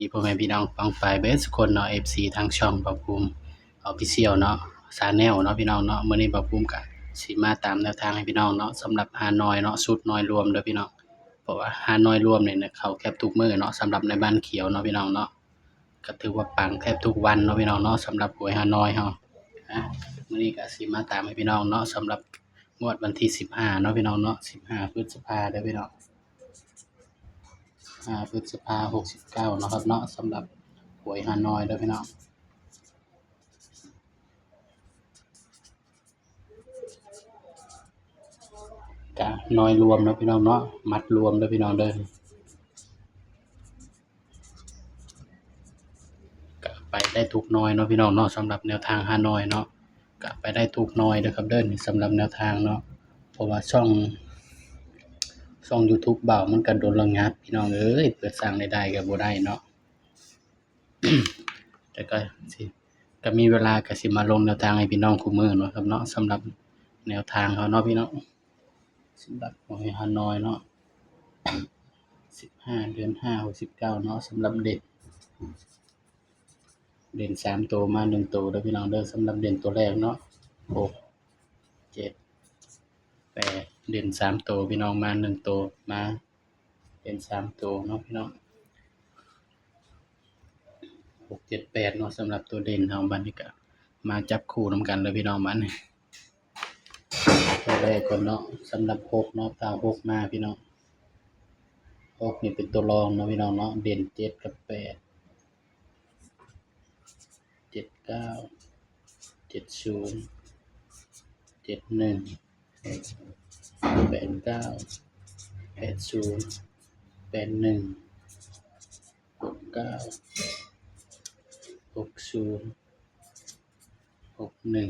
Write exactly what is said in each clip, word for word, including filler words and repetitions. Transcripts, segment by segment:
ดีพ่อแม่พี่น้องป้องปายเบิดสุคนเนาะ เอฟซี ทางช่องบ่าวภูมิ Official เนาะ Channel เนาะพี่น้องเนาะ มื้อนี้บ่าวภูมิก็สิมาตามแนวทางให้พี่น้องเนาะ สำหรับฮานอยเนาะ สูตรน้อยรวมเด้อพี่น้อง เพราะว่าฮานอยรวมนี่นะ เข้าแทบทุกมื้อเนาะ สำหรับในบ้านเขียวเนาะพี่น้องเนาะ ก็ถือว่าปังแทบทุกวันเนาะพี่น้องเนาะ สำหรับหวยฮานอยเฮา อ่ะ มื้อนี้ก็สิมาตามให้พี่น้องเนาะ สำหรับงวดวันที่สิบห้าเนาะพี่น้องเนาะ สิบห้าพฤษภาเด้อพี่น้อง ห้าพฤษภาหกสิบเก้าเนาะครับเนาะ สำหรับหวยฮานอยเด้อพี่น้อง กะน้อยรวมเนาะพี่น้องเนาะ มัดรวมเด้อพี่น้องเด้อ กะไปได้ทุกน้อยเนาะพี่น้องเนาะ สำหรับแนวทางฮานอยเนาะ กะไปได้ทุกน้อยเด้อครับเด้อ สำหรับแนวทางเนาะ เพราะว่าช่อง ช่อง YouTube บ่าวมันก็โดนระงับพี่น้องเอ้ย เปิดสร้างรายได้ก็บ่ได้เนาะ แต่ก็สิ ก็มีเวลาก็สิมาลงแนวทางให้พี่น้องคู่มื้อเนาะครับเนาะ สำหรับแนวทางเฮาเนาะพี่น้อง สำหรับหวยฮานอยเนาะ สิบห้า เดือนห้า หกสิบเก้าเนาะ สำหรับเด่น เด่นสามตัวมาหนึ่งตัวเด้อพี่น้องเด้อ สำหรับเด่นตัวแรกเนาะ หก เจ็ด แปด เด่นสามตัวพี่น้อง มาหนึ่งตัว มา เด่นสามตัวเนาะพี่น้อง หก เจ็ด แปด เนาะ สำหรับตัวเด่นเฮา บัดนี้ก็มาจับคู่นำกันเลยพี่น้อง บัดนี้ ตัวแรกก่อนเนาะ สำหรับหกเนาะ ถ้าหกมาพี่น้อง หกนี่เป็นตัวรองเนาะพี่น้องเนาะ เด่นเจ็ดกับแปด เจ็ดเก้า เจ็ดศูนย์ เจ็ดหนึ่ง แปดเก้า แปดศูนย์ แปดหนึ่ง หกเก้า หกศูนย์ หกหนึ่ง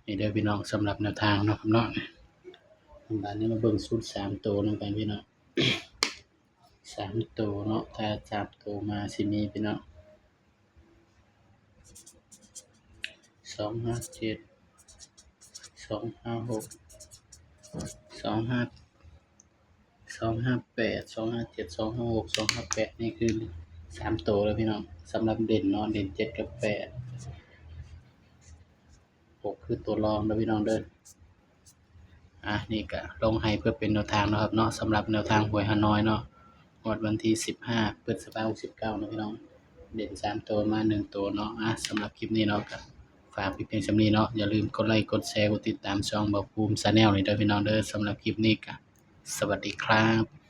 นี่เด้อพี่น้อง สำหรับแนวทางเนาะครับเนาะ บัดนี้มาเบิ่งสูตรสามตัวนำกันพี่น้อง สามตัวเนาะ ถ้าสามตัวมาสิมีพี่น้อง สองห้าเจ็ด สองห้าหก สองห้า สองห้าแปด สองห้าเจ็ด สองห้าหก สองห้าแปด นี่คือสามตัวแล้วพี่น้อง สำหรับเด่นเนาะ เด่นเจ็ดกับแปด หกคือตัวรองเด้อพี่น้องเด้อ อ่ะ นี่ก็ลงให้เพื่อเป็นแนวทางเนาะครับเนาะ สำหรับแนวทางหวยฮานอยเนาะ งวดวันที่สิบห้าพฤษภาหกสิบเก้าเนาะพี่น้อง เด่นสามตัวมาหนึ่งตัวเนาะ อ่ะ สำหรับคลิปนี้เนาะ ก็ฝากเพียงส่ำนี้เนาะ อย่าลืมกดไลค์ กดแชร์ กดติดตามช่องบ่าวภูมิ Channel นี่เด้อพี่น้องเด้อ สำหรับคลิปนี้ก็สวัสดีครับ